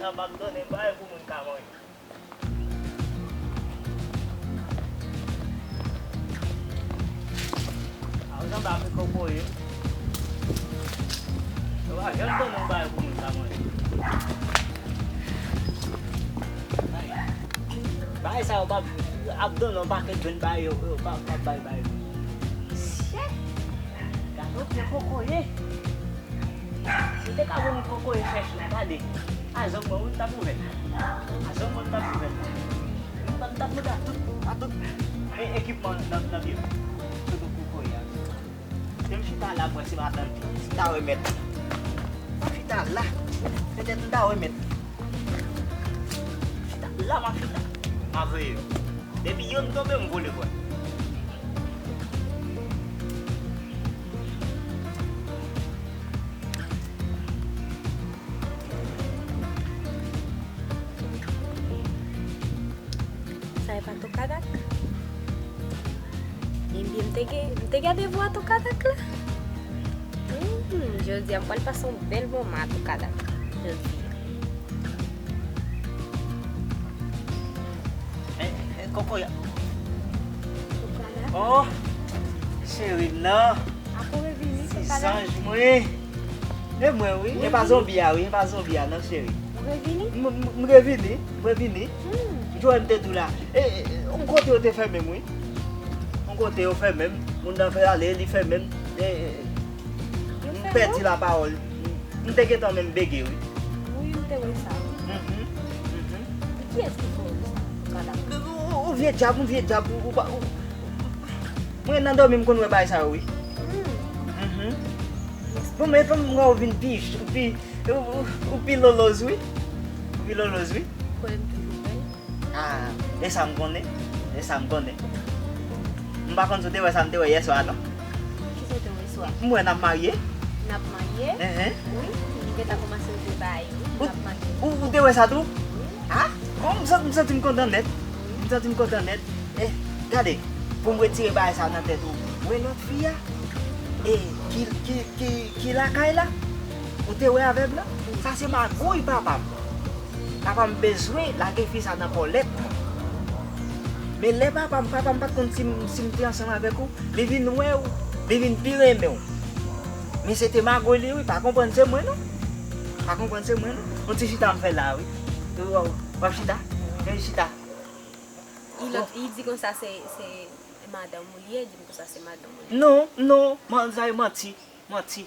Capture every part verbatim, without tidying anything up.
Abandone bay pou moun ka manje. Ajan ba pe kokoye. Yo pa janm donnen yon bagay pou moun sa manje. Bagay sa yo pa ap donnen yon pakèt jwenn bagay yo, yo pa, pa bay bagay. Shit! Gade yon pye kokoye. Si te ka voye kokoye chèch la, gade. A zòt mwen, wi, m t ap ouvè. A zòt mwen, m t ap ouvè. M t ap, m t ap mete a tout, a tout e-, ekipman nan, nan pye m. Tout kokoye a. Lè m chita la, m wè se madanm ki ta remèt. M chita la. Petèt m ta remèt. Chita la, m ap chita. M ap veye yo. Depi yonn tonbe, m vole kwè. Sa e pa Tokadak? Ebyen, m te gen, m te gen devwa Tokadak la. Hmm, jodi a, m pral pase yon bèl moman a Tokadak. Jodi a. Eh, eh, Kokoye. Tokadak? Oh, cheri m nan. Akoure vini, Tokadak. Ti zanj mwen. E mwen, wi. E pa zonbi a, wi. E pa zonbi a, non, cheri. Ou revini? M, m, m revini. M revini. Hmm. Jwe m te di w la. E, e, yon kote yo te fèmen m, wi. Yon kote yo fèmen m. Moun nan fè ale, li fèmen m. E, e, m pèdi lapawòl. M te gentan menm bege, wi. Wi, m te wè sa. Mhm, mhm. E kiyès ki fè w sa, Tokadak? Yon, yon vye dyab, yon vye dyab, ou, ou pa, ou, mwen nan dòmi m konn wè bagay sa yo, wi. Hmm. Mhm. Bon, men fanm, mwen wè w vin pi, pi, ou, ou, ou pi loloz, wi. Ou pi loloz, wi. Kwè m toujou bèl. Ah, e sa m konnen. E sa m konnen. M pa konn si w te wè sa m te wè yèswa, non. Kisa w te wè yèswa? M wè n ap marye. N ap marye? Enhen. Wi, m gentan kòmanse rete bay, wi. N ap marye. Ou, ou te wè sa tou? Wi. Ah, oh, m santi, m santi m kontan nèt. Wi. M santi m kontan nèt. Eh, gade, pou m retire bagay sa nan tèt ou. Ou wè lòt fi a? E ki, ki, ki, ki lakay la? Ou te wè avè blan? Sa se magouy papa m. Papa m bezwen lage fi sa nan kòlèt mwen. Men lè papa m, papa m pa t konn si m, si m te ansanm avèk ou, li vin wè w, li vin pi renmen w. Men se te magouy li, wi, pa konprann se mwen, non. Pa konprann se mwen, non. Yon ti chita m fè la, wi. W, w ap chita? Fè chita. Li lòt, li di konsa se, se madanm ou li ye, di m konsa se madanm ou li ye. Non, non, man, sa e manti, manti.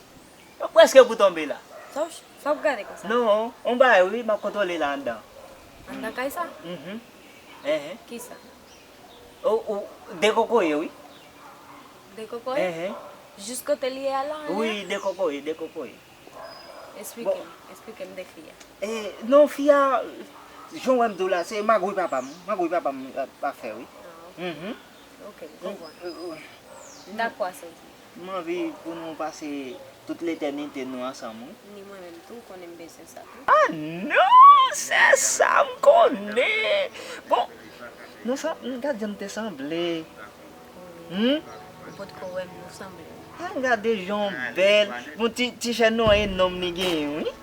Yo prèske pou tonbe la. Sa w, sa w gade konsa? Non, on bagay wi, m ap kontwole la anndan. Anndan kay sa? Mhm. Enhen. Kisa? O, o, de kokoye wi. De kokoye? Enhen. Jis kote li ye a la? Wi, de kokoye, de kokoye. Esplike m, esplike m de fi a. E, non, fi a, jan w wè m di w la, se magouy papa m. Magouy papa m ap fè, wi. Ah, ok. Mhm. Ok, m konprann. M dakò a sa w di. M anvi pou nou pase tout letènite nou ansanm, wi. Ni mwen menm tou, ou konnen m bezwen sa tou. Ah, non, sè sa, m konnen. Bon, nou sa, m gad jan n te sanble. Hmm? Ou potko wè m, nou sanble. Ah, gade jan w bèl. Bon, ti, ti chèn nou an e nonm li genyen, wi.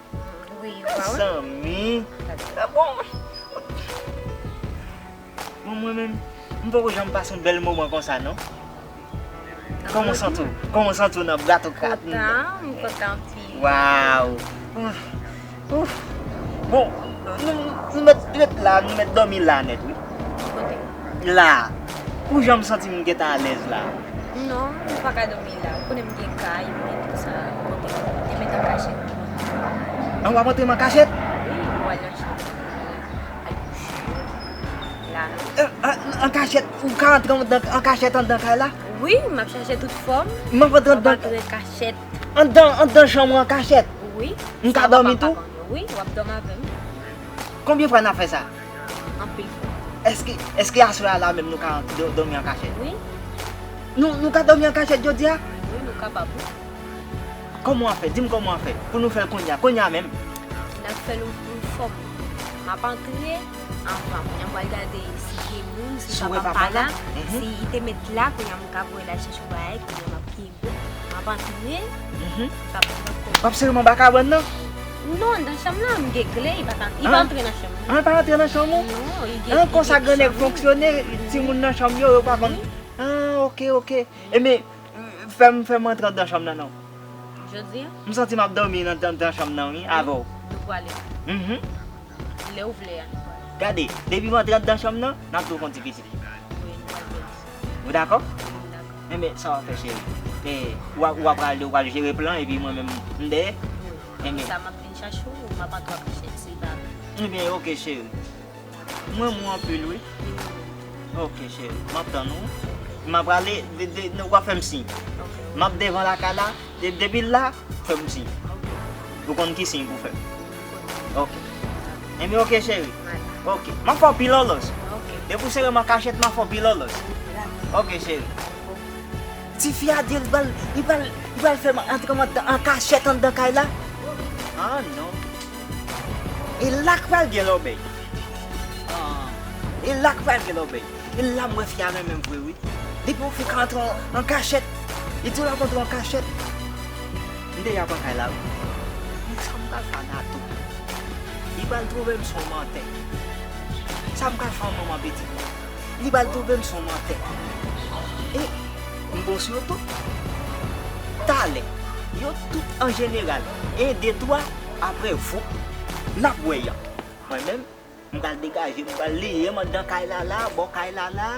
Wi, ou pa wè? Zanmi. Gade. Ah, bon. Bon, mwen menm, m poko janm pase yon bèl moman konsa, non. Kòman w santi w? Kòman w santi w nan bra Tokad? Kontan, m kontan anpil. Waw. Ouf. Ouf. Bon, nou, nou mèt ret la, nou mèt dòmi la nèt, wi. Kote? La. Ou janm santi m gentan alèz la? Non, m pa ka dòmi la. Ou konnen m gen kay, m gen tout sa. Kote? Te mèt an kachèt. An w ap antre m an kachèt? Wi, ou al nan chanm. Al kouche. La, non. An, an, an kachèt, ou ka antre anndan, an kachèt anndan kay la? Wi, m ap chache tout fòm. M ap antre anndan. M ap antre kachèt. Anndan, anndan chanm ou an kachèt? Wi. M ka dòmi tou? Wi, w ap dòmi avè m. Konbyen fwa n ap fè sa? Anpil fwa. Èske, èske aswè a la menm nou ka dò-, dòmi an kachèt? Wi. Nou, nou ka dòmi an kachèt jodi a? Wi, nou kapab, wi. Kòman w ap fè? Di m kòman w ap fè pou nou fè l kounye a, kounye a menm. N ap fè l yon, yon fòm. M ap antre anvan. Kounye a m pral gade si gen moun, si papa m pa la, si li te mèt la, kounye a m ka voye l al chèche yon bagay, kounye a m ap kenbe. M ap antre, m ap, m ap, w ap sere m anba kabann nan? Non, anndan chanm nan, m gen kle, li pa ka, li pa antre nan chanm mwen. An, pa antre nan chanm ou? Non, li gen, an, konsa grannèg fonksyone, timoun nan chanm yo, yo pa konn. An, oke, oke. Ebyen, fè m, fè m antre anndan chanm nan, non. Jodi a? M santi m ap dòmi nan, nan, nan chanm nan, wi, avè w. Nou prale. Mhm. Lè w vle a, nou prale. Gade, depi m antre anndan chanm nan, n ap tou fè yon ti pitit. Wi, nou pral fè. Ou dakò? M dakò. Enben, sa w ap fè, cheri? E, w ap, w ap prale, w pral jere plan, epi mwen menm, m dèyè? Wi. Enben. Sa m ap vin chache w, m ap antre ap chache ti bab. Enben, oke, cheri. M renmen w anpil, wi. Oke, cheri. M ap tann ou. M ap prale, de, de, w ap fè m siy. M ap devan lakay la. De, depi l la, fè m siy. Ou konn ki siy pou fè. Oke. Enben, oke, cheri. Oke. M ap fè w pi lòlòs. Depi w sere m an kachèt, m ap fè w pi lòlòs. Oke, cheri. Tifi a di l pral, li pral, li pral fè m antre m anndan, an kachèt anndan kay la. Ah, non. E la k pral gen lòbèy. Ah. E la k pral gen lòbèy. E la m wè fi a renmen m vre, wi. Depi yon fi ka antre an, an kachèt, li di w l ap antre an kachèt. M deja pran kay la, wi. Sa m pral fè a Natou? Li pral twouve m se yon mantè. Sa m pral fè an manman pitit la? Li pral twouve m se yon mantè. E m bon sou yo tout. Talè, yo tout an jeneral, en, de, twa, apre vou, n ap wè y an. Mwen menm, m pral degaje, m pral leye m anndan kay la la, bò kay la la,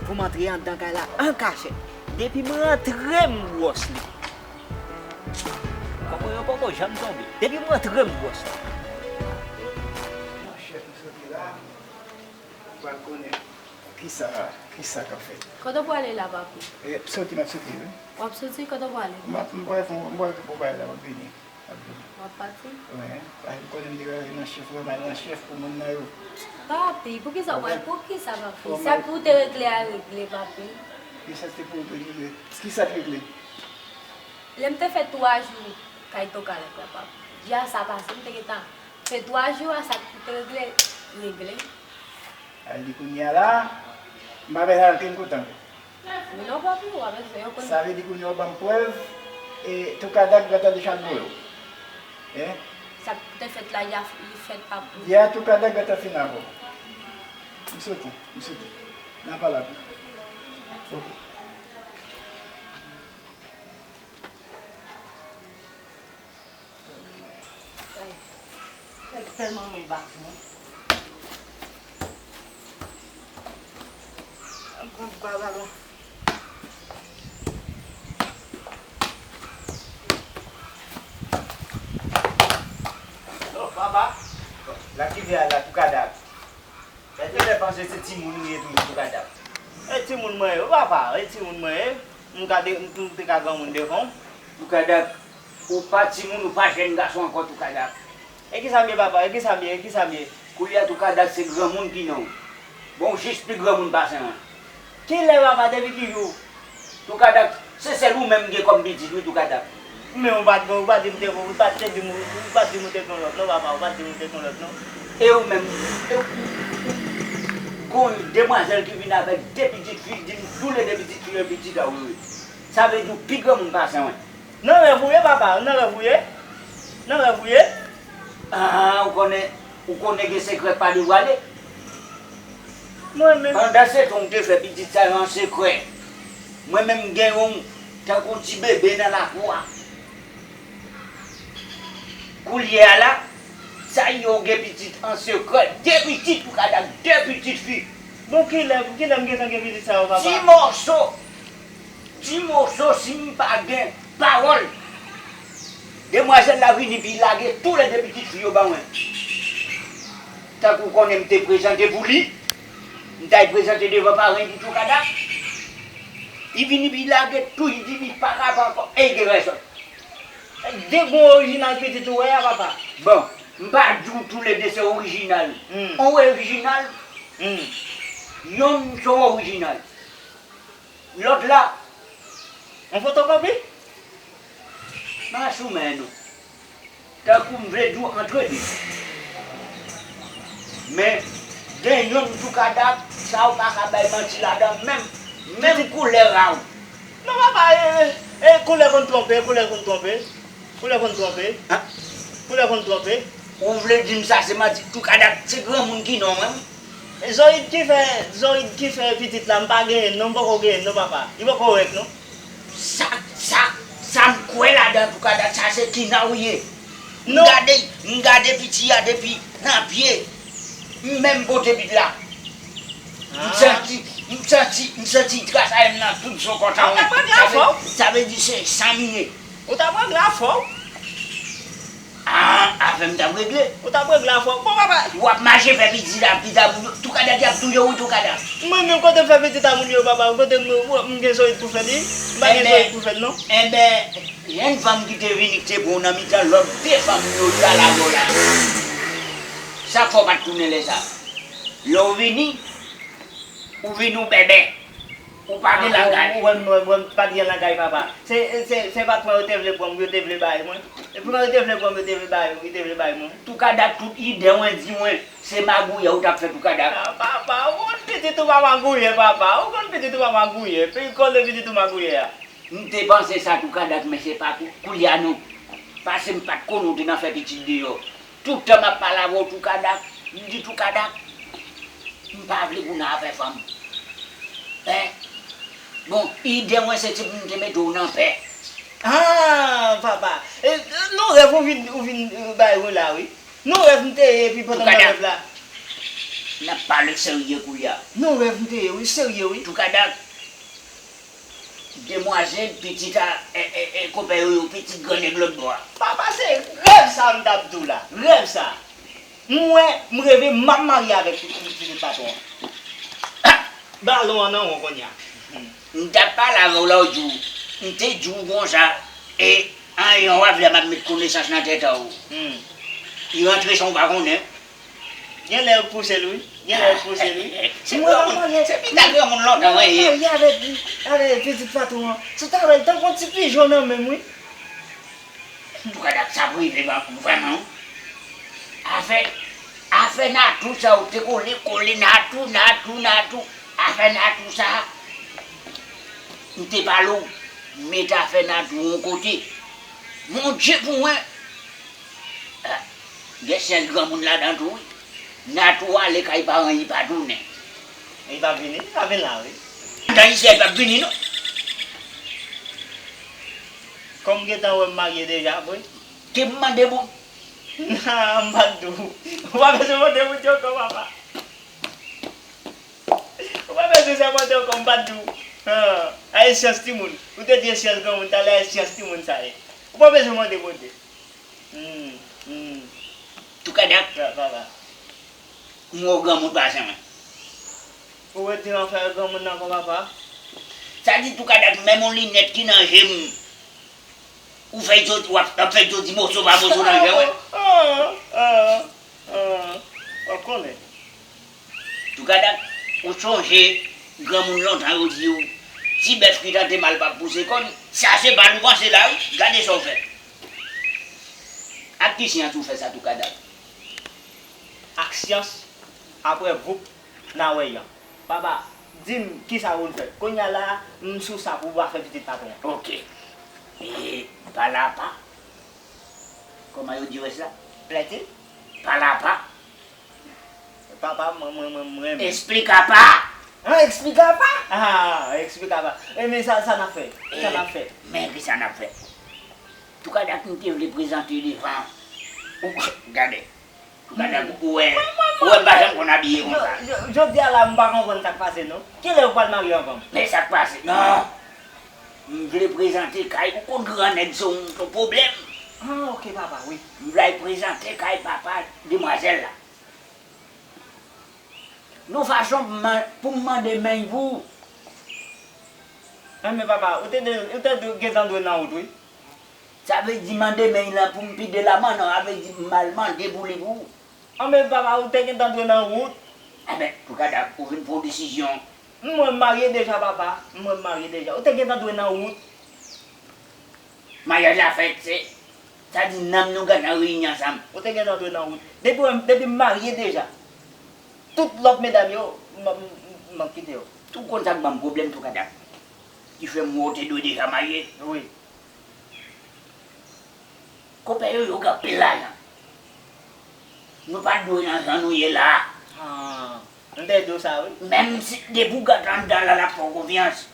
pou m antre anndan kay la an kachèt. Depi m rantre, m gwòs li. Kòkò yo poko janm tonbe. Depi m rantre, m gwòs li. Chèf, m soti la, m pral konnen kisa, kisa k ap fèt. Kote w prale la, papi? E, m soti, m ap soti, wi. W ap soti, kote w prale? M ap, m pral fè, m pral fè yon bagay la, m ap vini. W ap pati? Wi, paske m konnen m te rale nan chèf la, m al nan chèf pou moun nan yo. Papi, poukisa w al, poukisa, papi? Sa k pou te regle a regle, papi. Kisa k te pou regle? Kisa k regle? Lè m te fè twa jou kay Tokalak la, papi. Di a sa pase, m te gentan fè twa jou a, sa k pou te regle, regle. Al di kounye a la, m pa bezwen al kenn kote ankò. Non, papi, w a bezwen yo konn. Sa vle di kounye a w ban m prèv, e, Toukadak gentan deja voye w. Hein? Sa k te fèt la, y a, li fèt, papi. Ya, Toukadak gentan fin avè w. M soti, m soti. N a pale apre. Ok. Nèg tèlman renmen bak mwen. Gwo baba la. Oh, papa. La ki vle a la, Toukadak. Èske w te panse se timoun ou ye toujou, Toukadak? E timoun mwen ye, wi papa, e timoun mwen ye. M ka de, m, m te ka granmoun devan w. Toukadak, ou pa timoun, ou pa jèn gason ankò, Toukadak. E kisa m ye, papa? E kisa m ye? E kisa m ye? Koulye a, Toukadak, se granmoun ki nan ou. Bon, w jis pi granmoun pase mwen. Kilè, papa, depi ki jou? Toukadak, se sèl ou menm m gen kòm pitit, wi, Toukadak. Men ou pa t, ou pa t di m te, ou pa t te di m, ou pa t di m ou te gen lòt, non, papa, ou pa t di m ou te gen lòt, non. E ou menm, e ou, gon demwazèl ki vin avèk de pitit fi, di m toulede pitit fi yo pitit a ou yo ye. Sa vle di ou pi granmoun pase mwen. Nan rèv ou ye, papa, nan rèv ou ye. Nan rèv ou ye. Ah, ou konnen, ou konnen gen sekrè k pa devwale. Mwen menm. Pandan se tan w te fè pitit sa yo an sekrè, mwen menm m gen yon tankou ti bebe nan lakou a. Koulye a la, sa ye w gen pitit an sekrè, de pitit, Toukadak, de pitit fi. Bon, kilè, kilè m gentan gen pitit sa yo, papa? Ti mòso, ti mòso, si m pa gen pawòl. Demwazèl la vini pi lage toulede pitit fi yo ban mwen. Tankou w konnen m te prezante pou li, m t al prezante devan paran li tou, Toukadak. Li vini pi lage tou, li di li pa kapab ankò, e li gen rezon. De bon orijinal pitit ou wè a, papa? Bon, m pa di w toulede se orijinal. Hmm. On orijinal, hmm, yonn se on orijinal. Lòt la, on fotokopi? Mache w men nou. Tankou m vle di w antre de. Men, gen yonn Toukadak, sa ou pa ka bay manti ladan, menm, menm koulè ra w. Non, papa, e, e, e, koulè konn twonpe, koulè konn twonpe. Koulè konn twonpe. Ah. Pou lè konn twonpe. Ou vle di m sa se manti? Toukadak se granmoun ki non mwen. Zoid ki fè, Zoid ki fè pitit la, m pa genyen non, m poko genyen non, papa. Li poko wèk non. Sa, sa, sa m kwè ladan Toukadak, sa se Tina ou ye. M gade, m gade piti a depi nan pye. M menm pote pit la. M santi, m santi, m santi tras a m nan tout zo kò sa. Ou t ap regle afè w? Sa vle di se san m ye. Ou t ap regle afè w? Ah, afè m t ap regle. Ou t ap regle afè w? Bon, papa. W ap mache fè pitit a, pitit a moun yo. Toukadak y ap touye w, wi, Toukadak. Mwen menm kote m fè pitit a moun yo, papa, kote m, m gen Zoid pou fè li? M pa gen Zoid pou fè l non. Enben, enben, jèn fanm ki te vini, ki te pran w nan mitan lòt de fanm yo, li pa la vò la. Sa k fè w pa t tounen lè sa? Lè w vini, ou vini ou bèbè. Ou pa gen langay. Ou wè m, ou wè m pa t gen langay, papa. Se, se, se patwon yo te vle pran m, yo te vle bay mwen. E patwon yo te vle pran m, yo te vle bay, yo te vle bay mwen. Toukadak, tout ide w di mwen, se magouyè ou t ap fè Toukadak. Ah, papa, ou konn pitit ou pa magouyè, papa. Ou konn pitit ou pa magouyè. Pi kòle pitit ou magouyè a. M te panse sa Toukadak, men se pa kou-, koulye a non. Paske m pa t konnen w te nan fè pitit deyò. Tout tan m ap pale avè w Toukadak, m di Toukadak, m pa vle pou w nan afè fanm. Hein? Bon, ide mwen se ti pou m te mete w nan pè. Ah, papa. E, nan rèv ou vin, ou vin, e, bay mwen la, wi. Nan rèv m te ye, epi pandan nan rèv la. N ap pale serye koulye a. Nan rèv m te ye, wi, serye, wi. Toukadak. Demwazèl, pitit a, e, e, e, konpè yo, yo pitit gran nèg lòt bò a. Papa, se rèv sa m t ap di w la. Rèv sa. M wè, m reve m ap marye avèk pitit, pitit patwon an. Balon an nan won kounye a. M t ap pale avè w lòt jou. M te di w konsa, e anyen w ap fè m ap met konesans nan tèt a w. Li rantre san w pa konnen. Genlè yo pouse l wi. Genlè yo pouse l wi. Se granmoun, se pita granmoun lontan wi. Mwen marye avèk, avèk pitit patwon an. Si w ta wè l tankou yon ti pijon nan men m wi. Toukadak sa prive ban vrèman wi. Afè, afè Natou sa ou te kole, kole Natou, Natou, Natou. Afè Natou sa, m te pale w, mete afè Natou yon kote. Bondye pou mwen. Gen syans granmoun ladan tou wi. Natou ale kay paran li pa tounen. Li p ap vini, li p ap vin la wi. Andan isi a li p ap vini non. Kòm gentan wè m marye deja, wi. Ke m mande pou. Nan, m pa t di w. Ou pa bezwen mande pou di ankò papa. Ou pa bezwen sèmante ankò, m pa t di w. Ah, a e syans timoun. Ou te di e syans granmoun talè, a e syans timoun sa ye. Ou pa bezwen mande Bondye. Hmm, hmm. Toukadak. Sa, sa, sa. M wè w granmoun pase mwen. Ou retire afè granmoun nan kon papa. Sa di Toukadak menm yon linèt ki nan je m. Ou fè soti, w ap, w ap fè soti moso pa moso nan je mwen. Ah, ah, ah, w ap konnen. Toukadak, ou sonje granmoun lontan yo di w, ti bèf ki tante mal p ap pouse kòn, sa se bal ou panse la wi, gade sa w fè. Ak ki syans ou fè sa Toukadak? Ak syans, apre voup, n a wè jan. Papa, di m kisa pou n fè. Kounye a la, m sou sa pou w pa fè pitit patwon an. Oke. E, pale apa. Kòman yo di w sa? Plenti? Pale apa. Papa, mwen, mwen, mwen, mwen renmen. Esplike apa. An, esplike apa? Ah, esplike apa. E men sa, sa n ap fè. Sa n ap fè. Men kisa n ap fè. Toukadak m te vle prezante devan. Ou gade. Toukadak ou wè, ou wè m pa janm konn abiye konsa. Jodi a la m pa konprann sa k pase non. Kilè ou pral marye avè m? Men sa k pase. Non. M vle prezante kay, ou konn gran nèg se yon, se yon pwoblèm. Ah, oke papa, wi. M vle al prezante kay papa demwazèl la. Yon fason pou m man-, pou m mande men pou ou. Enben papa, ou te de-, ou te de-, gentan dwe nan wout wi. Sa vle di mande men lan pou m pide laman non, sa vle di m al mande pou li pou ou. Anben papa, ou te gentan dwe nan wout. Enben, Toukadak, ou vin pran yon desizyon. M wè m marye deja papa, m wè m marye deja. Ou te gentan dwe nan wout. Maryaj la fèt, se, sa di nanm nou gentan reyini ansanm. Ou te gentan dwe nan wout. Depi w wè m, depi m marye deja. Tout lòt medam yo, m, m, m, m ap kite yo. Ou konn sa k ban m pwoblèm Toukadak. Ki fè m wè w te dwe deja marye. Wi. Konpè yo, yo gen anpil lajan. Nou pa t dwe nan jan nou ye la. Ah, m te di w sa, wi. Menm si depi w gade anndan la, l ap fè w konfyans.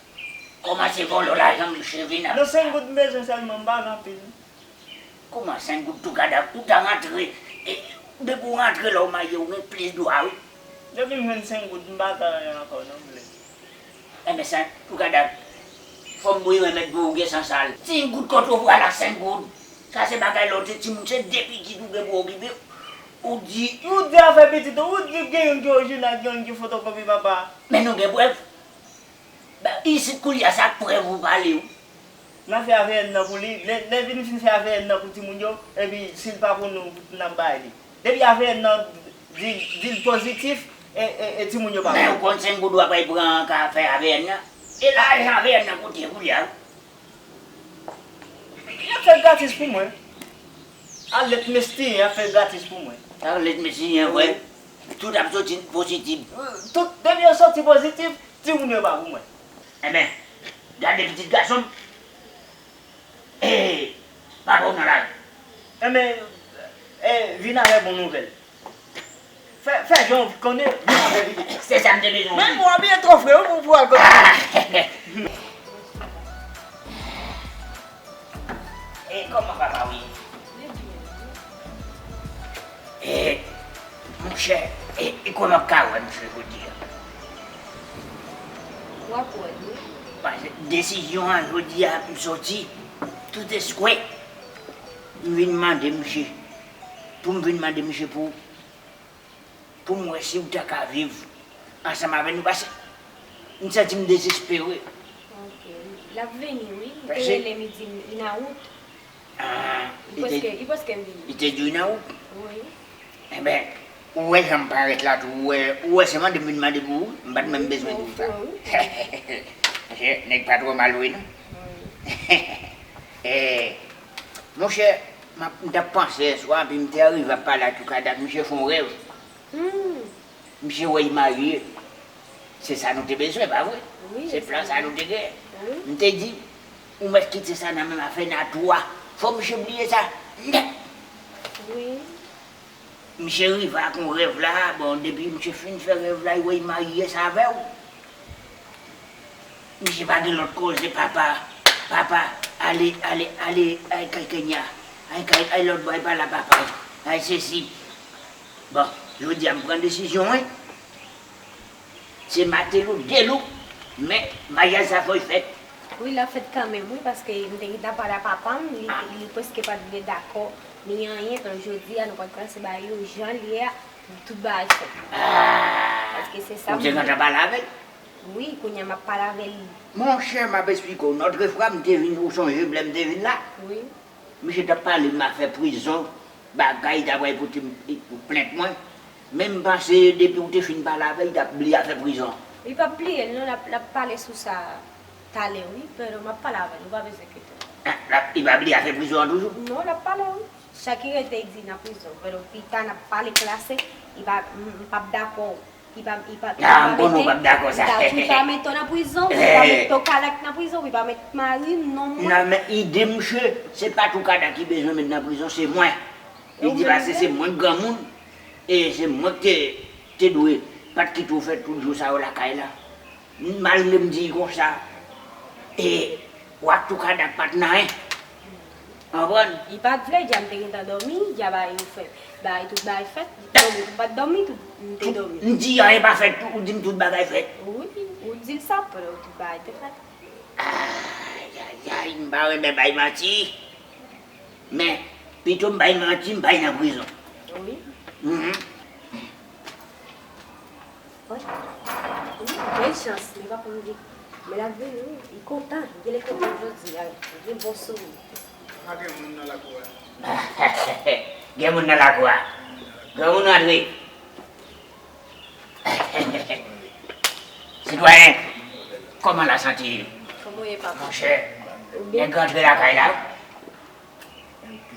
Kòmanse vòlò lajan, misye vin ap... Non, senk goud m bezwen sèlman, m pa gen anpil. Kòman senk goud, Toukadak? Ou ta rantre, e, depi w rantre la w marye, ou gen plis dwa, wi. Depi m jwenn senk goud, m pa ka anyen ankò, non, m vle. Enben, sa, Toukadak, fò m bouyi remèd pou ou, gen san sal. Senk goud, kote w pral ak senk goud? Sa se bagay lè w te timoun, se de pitit ou gen pou okipe. Ou di... Ou di afè pitit ou, ou di gen youn ki orijinal, gen youn ki fotokopi papa. Men nou gen prèv. Ba, isit koulye a, se ak prèv ou pale, wi. N a fè A V N nan pou li. Lè, lè vin fin fè A V N nan pou timoun yo, epi si l pa pou nou, n ap bay li. Depi A V N nan di, di l pozitif, e, e, e timoun yo pa... Men ou konn senk goud w ap al pran ka fè A V N nan? E lajan A V N nan kote koulye a? Y ap fè l gratis pou mwen. Arlette Mestienne ap fè l gratis pou mwen. Arlette Mestienne, wè. Tout ap soti pozitif. Tout, depi yo soti pozitif, timoun yo pa pou mwen. Enben, gade pitit gason m. E, papa w nan lari. Enben, e, vin avè bon nouvèl. Fè, fè jan w konnen, vin avè vite. Se sa m te bezwen di. Men mwen byen twò fre, wi, pou, pou al kote. E, kòman papa w ye? E, monchè, e, e kòman m ka wè misye jodi a? W ap wè l, wi. Paske desizyon an jodi a, m soti tout eskwè. M vin mande misye, pou m vin mande misye pou, pou m wè si w ta ka viv ansanm avè nou, paske m santi m dezespere. Ok. L ap vini, wi. Li te rele m, li di m li nan wout. Ah, li te, li prèske vini. Li te di w nan wout? Wi. Enben, ou wè jan m parèt la tou, ou wè, ou wè se mande m vin mande pou ou, m pa t menm bezwen di w sa. Wi. Monchè, nèg pa twò mal vre non. Wi. Eh, monchè, m ap, m t ap panse yèswa, epi m te arive ap pale ak Toukadak, misye fè yon rèv. Hmm. Misye wè y marye. Se sa nou te bezwen, pa vre? Wi, se plan sa nou te gen. Wi. M te di, ou mèt kite sa nan men m, afè n a twa. Fò misye bliye sa nèt. Wi. Misye rive ak yon rèv la, bon, depi misye fin fè rèv la, y wè y marye sa avè w. Misye pa gen lòt koze, papa, papa, ale, ale, ale, ay, kay Kenya, ay, kay, ay, lòt bò, ay, pa la, papa, ay, sesi. Bon, jodi a, m pran desizyon, wi. Se matelou, delou, men maryaj sa fò l fèt. Wi, l ap fèt kanmenm, wi, paske m te gentan pale a papa m, li, li prèske pa t vle dakò, ni anyen, men jodi a, nou pral kase bagay yo jan l ye a, tout bagay fèt. Ah! Paske se sa m vle. Ou te gentan pale avè l? Wi, kounye a m ap pale avè l. Monchè, m ap esplike w. Nòt refwa, m te vin, ou sonje lè m te vin la? Wi. Misye t ap pale m afè prizon, bagay, li t ap pral pote m, plent mwen. Men m panse depi w te fin pale avè l, li t ap bliye afè prizon. Li p ap bliye l, non, l ap, l ap pale sou sa talè, wi. Pero m ap pale avè l, ou pa bezwen enkyete w. Ah, l ap, li pa bliye afè prizon an toujou? Non, l ap pale, wi. Sa ki rete, li di nan prizon. Pero pita, n ap pale klase, li pa, m, m p ap dakò. Li pa, li pa, li pa mete, li pa, li pa mete w nan prizon, li pa mete Toukadak nan prizon, li pa mete mari m, non mwen. Non, men ide misye, se pa Toukadak ki bezwen met nan prizon, se mwen. Li di paske se mwen k granmoun, e se mwen ki te, te dwe pa t kite w fè tout jou sa yo lakay la. Malgre m di l konsa, e w ak Toukadak pa t nan anyen. Konprann? Li pa t vle, dja m te gentan dòmi, dja bagay yo fèt. Bagay, tout bagay fèt. Dòmi, m pa t dòmi, tout, m te dòmi. M di anyen pa fèt, ou di m tout bagay fèt. Wi, ou di l sa, pandan tout bagay te fèt. Ayayay, m pa renmen bay manti. Men, pito m bay manti, m bay nan prizon. Wi. Mhm. Wi. Wi, bèl chans, li pa konn di. Men l ap vini, wi, li kontan, li genlè kontan jodi a, li gen bon souri. Pa gen moun nan lakou a. Gen moun nan lakou a. Granmoun antre. Sitwayen, kòman la santi? Kòman w ye, papa? Monchè, ou byen? Nèg rantre lakay la. Ok.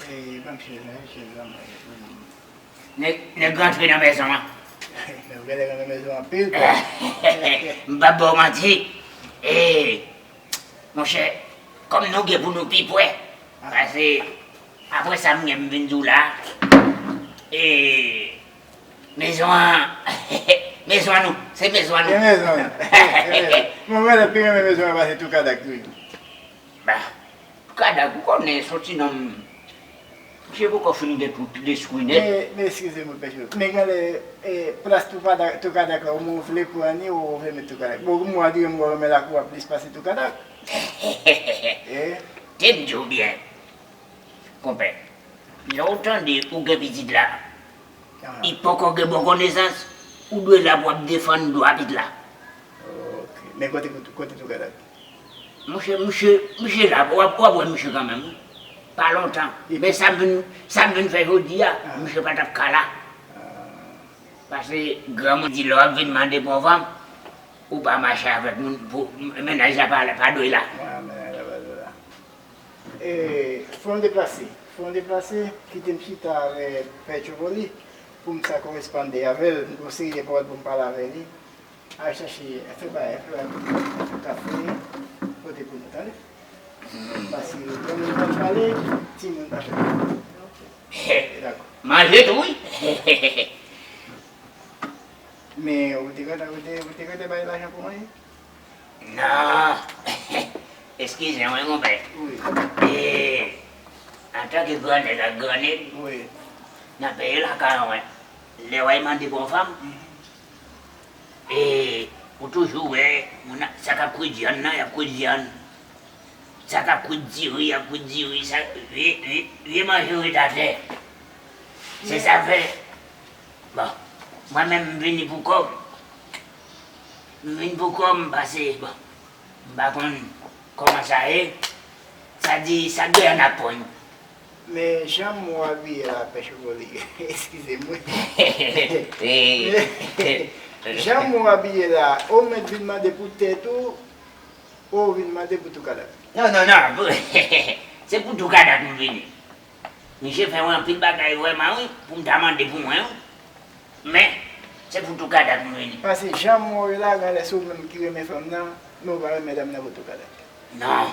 E, ban m chèz la, chèz la, mwen. Nèg, nèg rantre nan mezon an. Nèg genlè rantre nan mezon anpil, kwa. M p ap ba w manti. E, monchè, kòm nou gen pou nou pi prè, paske apre sa m gen m vin di w la, E, mezon an, mezon an nou, se mezon an nou. Se mezon an. Mwen mwen pi renmen mezon an pase Toukadak tou. Ba, Toukadak, ou konnen, se yon ti nonm, misye poko fin gen tout lespri nèt. Men, men eskize mwen, Pècho. Men genlè, e, plas Toukadak, Toukadak la, ou vle pran ni, ou vle met Toukadak. Bon, mwen, di mwen renmen lakou a plis pase Toukadak. E? Te m di w byen, konpè. Lè w tande ou gen pitit la, li poko gen bon konesans, ou dwe la pou w ap defann dwa pitit la. Ok. Men kote, kote Toukadak? Monchè, misye, misye la, w ap, w ap wè misye kanmenm, wi. Pa lontan. Men sa m vin, sa m vin fè jodi a, misye pa t ap ka la. Paske granmoun di lè w ap vin mande pou yon fanm, ou pa mache avèk moun, pou, mennaj la pa, pa dwe la. Mennaj la pa dwe la. E, fò n deplase. Fò n deplase, kite m chita avè Pè Tchopoli pou m sa korespande avè l. M gon seri de pawòl pou m pale avè li. Al chache, fè bagay, fè bagay pou nou, fè kafe, pote pou nou, tande? Paske lè moun konn pale, timoun pa fè pale. Dakò. Manje tou, wi. Men, ou te gentan, ou te, ou te gentan bay lajan pou manje? Non. Eskize mwen, konpè. Wi. E, antanke gran nèg ak gran nèg, wi, nan peyi lakay mwen, lè w al mande pou yon fanm, e, ou toujou wè, moun nan, sa k ap kwit vyann nan, y ap kwit vyann. Sa k ap kwit diri, y ap kwit diri, sa, vye, vye, vye manje ret atè. Se sa fè, bon, mwen menm m vini pou kò m. M vin pou kò m pase, bon, m pa konn kòman sa ye. Sa di, sa gen an ap pran. Men jan m wè w abiye la, Pè Chopoli, eskize m, wi. Jan m wè w abiye la, ou mèt vin mande pou tèt ou, ou vin mande pou Toukadak? Non, non, non, pou, se pou Toukadak m vini. Misye fè mwen anpil bagay vrèman, wi, pou m ta mande pou mwen, wi. Men, se pou Toukadak m vini. Paske jan m wè w ye la, genlè se ou menm ki renmen fanm nan, men ou pa renmen dam nan pou Toukadak. Non.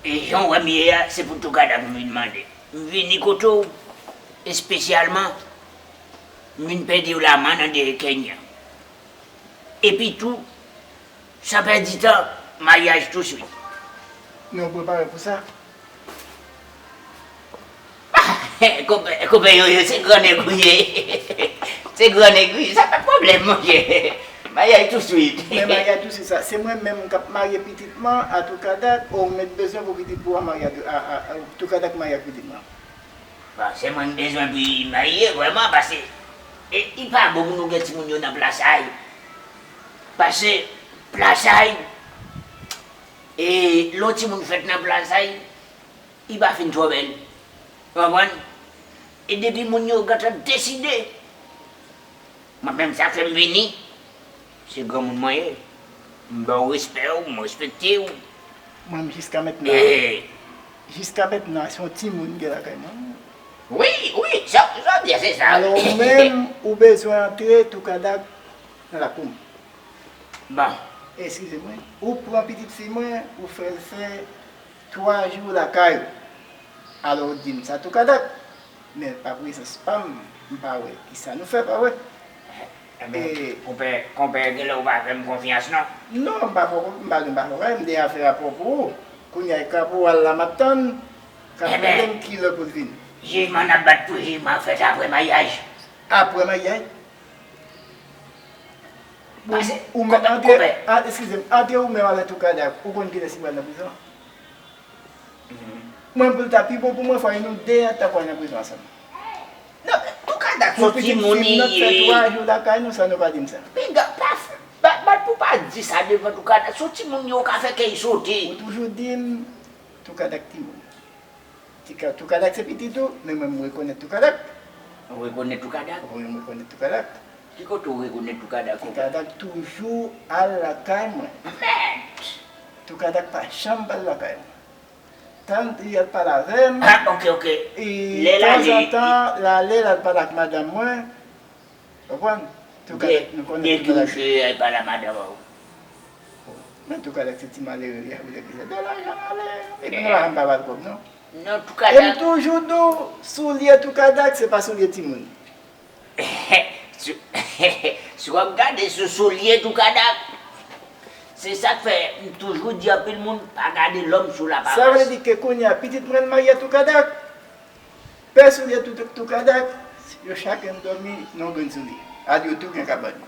E jan w wè m ye a, se pou Toukadak m vin mande. M vini kote w espesyalman. M vin pèdi w laman nan dèyè Kenya. Epi tou, san pèdi tan, maryaj touswit. Men w prepare pou sa? Konpè, konpè Yoyo, se gran nèg ou ye. Se gran nèg ou ye, sa pa pwoblèm, monchè. Maryaj touswit. Men maryaj touswit sa, se mwen menm k ap marye pitit mwen a Toukadak, ou mèt bezwen pou pitit pou w marye a, a, a, a Toukadak marye ak pitit mwen? Bon, se mwen k bezwen pou li marye, vrèman, paske, e, li pa bon pou nou gen timoun yo nan plas a y. Paske, plas a y, e, lè yon timoun fèt nan plas a y, li pa fin twò bèl. Ou konprann? E depi moun yo gentan deside, mwen menm sa fè m vini, se granmoun mwen ye. M ba w respè w, m respekte w. Mwen menm jiska mentnan, e, jiska mentnan, se yon timoun m gen lakay mwen. Wi, wi, sa, sa w di a, se sa. Alò, ou menm, ou bezwen antre Toukadak nan lakou m. Bon. Eskize mwen, ou pran pitit fi mwen, ou fè l fè twa jou lakay ou. Alò, ou di m sa Toukadak, men pa prezans pa m, m pa wè kisa nou fè, pa wè? Enben, e, konpè, konpè, genlè ou pa fè m konfyans, non? Non, m pa fè w, m pa, m pa fè w, m deja fè rapò pou ou. Kounye a, e kaporal la m ap tann, k ap mande m ki lè pou l vini. Jijman n ap bat pou jijman fèt apre maryaj. Apre maryaj? Bon, pase, ou menm, konpè, antre, konpè. A, eskize m, antre ou menm avèk Toukadak, ou konn kilès ki pral nan prizon? Mwen, pou l ta pi bon pou mwen, fò nou de an ta pral nan prizon ansanm. Non, Toukadak se yon timoun li ye. Pou pitit fi m nan fè twa jou lakay nou san nou pa di m sa. Piga, pa f-, pa, pa, pou pa di sa devan Toukadak, se yon timoun yo ka fè kè l sote. Ou toujou di m, Toukadak timoun. Tika-, Toukadak se pitit ou, men mwen m rekonèt Toukadak. Ou rekonèt Toukadak? Wi, m rekonèt Toukadak. Ki kote ou rekonèt Toukadak, konpè? Toukadak toujou al lakay mwen. Mèt! Toukadak pa janm pa al lakay mwen. Tan li al pale avè m. Ah, ok, ok. E tanzantan, l ale, l al pale ak madanm mwen. Konprann? Toukadak, nou konnen Toukadak. Byen, byen ki misye al pale a madanm ou. Men Toukadak se ti malere li a, vle ki se de lajan ale. Epi nou pa janm pa ba l kòb, non. Non, Toukadak. E m toujou di w, soulye Toukadak, se pa soulye timoun. Si, si w ap gade sou soulye Toukadak, se sa k fè m toujou di anpil moun pa gade lòm sou laparans. Sa vle di ke kounye a, pitit mwen marye a Toukadak. Pè soulye Tou-, Toukadak, yo chakèn dòmi nan yon grenn soulye. Al yo tou gen kabann yo.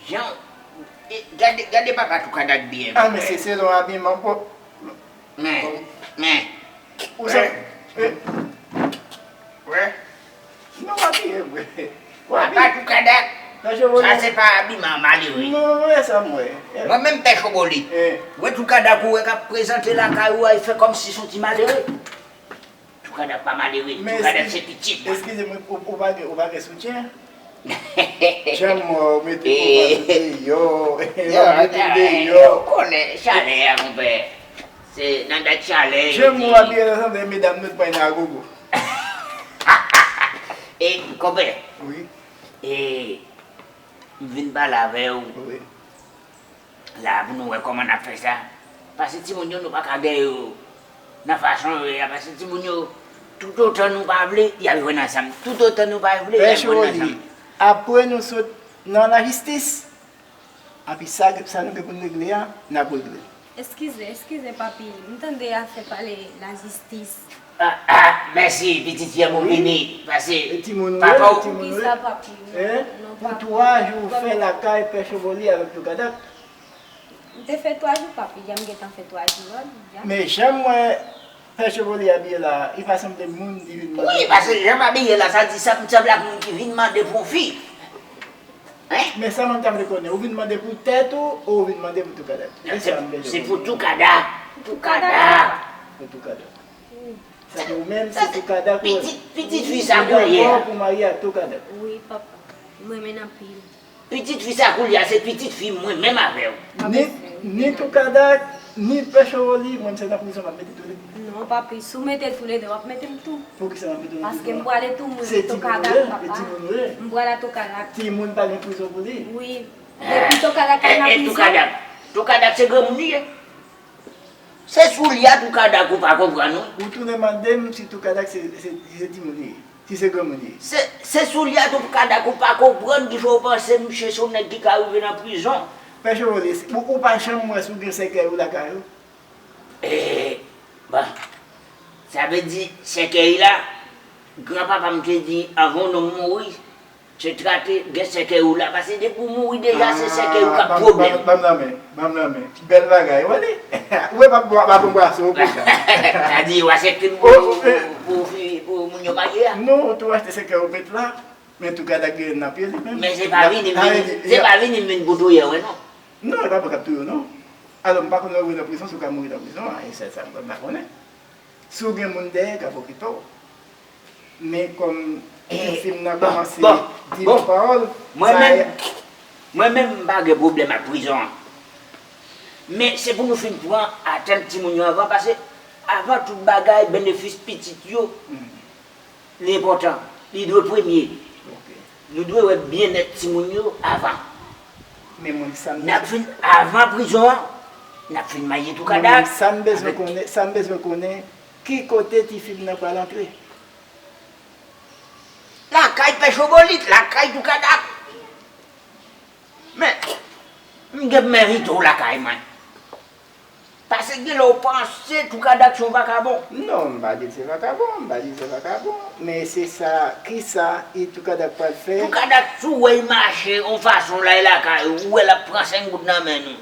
Jan, e, gade, gade papa Toukadak byen. Ah, men se selon abiman, bon. Men, men. Ou sa? Wè. Wè. Non, w abiye vre. W abiye. Papa Toukadak. Sa se pa abiman malere. Non, wè sa m wè. Mwen menm pè Choboli. Wè Toukadak ou wè k ap prezante lakay ou a, e fè kòmsi se yon ti malere. Toukadak pa malere, Toukadak se pitit mwen. Eskize m, ou, ou pa gen, ou pa gen soutyen? Jan m wè w mete konpa sou deyò, w mete deyò. Ou konnen, chalè a, monpè. Se nan dat chalè yo di. Jan m wè w abiye la, sanble medam nou t pran nan agogo. E, konpè. Wi. E, m vin pale avè w. Wi. La pou nou wè kòman n ap fè sa. Pase timoun yo, nou pa ka gen yo nan fason yo ye a. Pase timoun yo, toutotan nou pa vle, y ap jwenn ansanm. Toutotan nou pa vle, y ap jwenn ansanm. Apre nou sot nan lajistis, epi sa, sa nou gen pou n regle a, n ap regle l. Eskize, eskize, papi. M tande afè pale lajistis. Ah, ah, mèsi, pitit fi a, m vini. Pase, papa w. Poukisa, papi? Pou twa jou, w fè lakay Pè Choboli avèk Toukadak. M te fè twa jou, papi. Jan m gentan fè twa jou a, jan. Men jan m wè Pè Choboli abiye la, li pa sanble moun li vin mande. Wi, pase jan m abiye la, sa di sa, m sanble ak moun ki vin mande pou yon fi. Hein? Men sa mwen ta vle konnen, ou vin mande pou tèt ou, ou vin mande pou Toukadak? Se pou Toukadak. Toukadak. Pou Toukadak. Sa di ou menm, se Toukadak ou pitit, pitit fi sa kounye a. Ou dakò pou marye ak Toukadak? Wi, papa. M renmen l anpil. Pitit fi sa kounye a, se pitit fi mwen menm avè w. Ni, ni Toukadak, ni Pè Choboli, mwen se nan prizon m ap mete toulede. Non, papi, si w mete toulede, w ap mete m tou. Poukisa w ap mete nou tou? Paske m pwale tou, mwen, Toukadak, papa. Se timoun ou ye, se timoun ou ye. M pwale a Toukadak. Timoun pa gen prizon pou li. Wi. Depi Toukadak pa nan prizon. Toukadak, Toukadak se granmoun li ye. Se soulye a Toukadak ou pa konprann, wi. Ou tounen mande m si Toukadak se, se, si se timoun li ye, si se granmoun li ye. Se, se soulye a Toukadak ou pa konprann ki fè w panse msye se yon nèg ki ka rive nan prizon. Pè Choboli, ou, ou pa janm wè si w gen sèkèy ou lakay ou? E, bon, sa vle di sèkèy la, granpapa m te di anvan yon nonm mouri, se trate gen sèkèy ou la, pase depi w mouri deja, se sèkèy ou k ap pwoblèm. Ban m lanmen, ban m lanmen. Bèl bagay, w wè li? Ou wè pa bon, pa bon bwason, ou konn sa. Sa di, w aksepte m pou, pou fi, pou moun yo marye a? Non, ou tou achte sèkèy ou met la, men Toukadak gen nan pye li menm. Men se pa vini m vin, se pa vini m vin pou touye w, non. Non, e pa mwen k ap touye w, non. Alò, m pa konn lè w rive nan prizon, si w ka mouri nan prizon, e sèl sa m pa konnen. Si w gen moun dèyè, k ap okipe w. Men kòm pitit fi m nan kòmanse di yon pawòl, mwen menm, mwen menm, m pa gen pwoblèm ak prizon an. Men se pou nou fin pran atant timoun yo anvan, pase avan tout bagay, benefis pitit yo li enpòtan, li dwe premye. Nou dwe wè byennèt timoun yo avan. Men mwen, sa m bezwen. N ap fin, avan prizon an, n ap fin marye Toukadak. Mwen, sa m bezwen konnen, sa m bezwen konnen, ki kote tifi m nan pral antre? Lakay Pè Chobolit, lakay Toukadak. Men, m gen pou m envite w lakay mwen. Pase gen lè w panse Toukadak se yon vakabon. Non, m pa di l se vakabon, m pa di l se vakabon. Men se sa, kisa Toukadak pral fè? Toukadak, si w wè l mache yon fason la, e lakay ou, ou wè l ap pran senk goud nan men nou.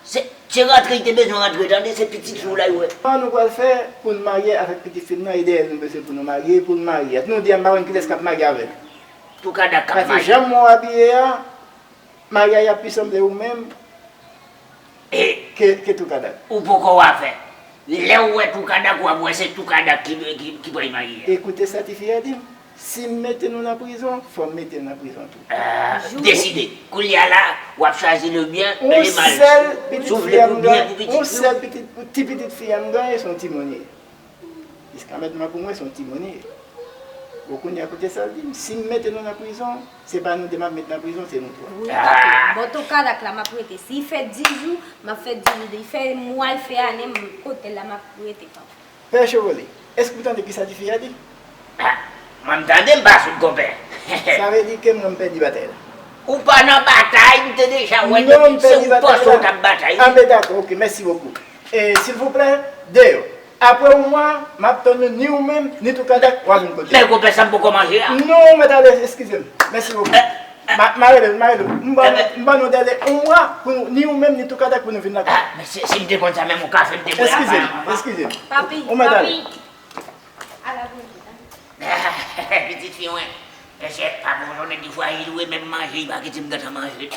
Se, se rantre li te bezwen rantre, tande, se pitit fi w la, l wè. Kòman nou pral fè pou n marye avèk pitit fi m nan, e dèyè l nou bezwen pou nou marye, pou n marye? Nou di a, m pa konn kilès k ap marye avè l. Toukadak k ap marye. Pase jan m wè w abiye a, maryaj la pi sanble ou menm ke, ke Toukadak. Ou poko wè afè. Lè w wè Toukadak, w ap wè se Toukadak ki, ki, ki pral marye a. E koute sa tifi a di m, si m mete nou nan prizon, fò m mete l nan prizon tou. Ah, deside. Kounye a la, w ap chwazi le bien et le mal. Si w vle pou byen pou pitit ou. Yon sèl pitit, ti pitit fi a m genyen, se yon timoun li ye. Jiska mentnan pou mwen, se yon timoun li ye. Bon, kounye a, koute sa l di m, si m mete nou nan prizon, se pa nou de m ap met nan prizon, se nou twa. Wi, papa. Bon, Toukadak la, m ap rete. Si l fè dis jou, m ap fè dis jou. Li fè mwa, l fè ane, m kote l la, m ap rete, papa. Pè Chevrolet, èske ou tande kisa tifi a di? Ah, mwen m tande, m pa soud, konpè. Sa vle di ke mwen m pèdi batay la. Ou pa nan batay, m te deja wè depi se ou panse w t ap batay. Anben, dakò, ok, mèsi bokou. E, silvouplè, deyò. Apre yon mwa, m ap tann ou, ni ou menm, ni Toukadak, w a vin kote m. Men konpè, sa m poko manje a. Non, mèt ale, eskize m. Mèsi bokou. M a rele l, m a rele l. M ban nou dèle yon mwa pou nou, ni ou menm, ni Toukadak pou nou vin lakay. Ah, men si m te konn sa, menm yon kafe m te bwè. Eskize m, eskize m. Papi, ou mèt ale. Ala bonjou. Pitit fi mwen, mesye, pa bon jan nèg ki fwayil wi, menm manje li pa kite m gentan manje.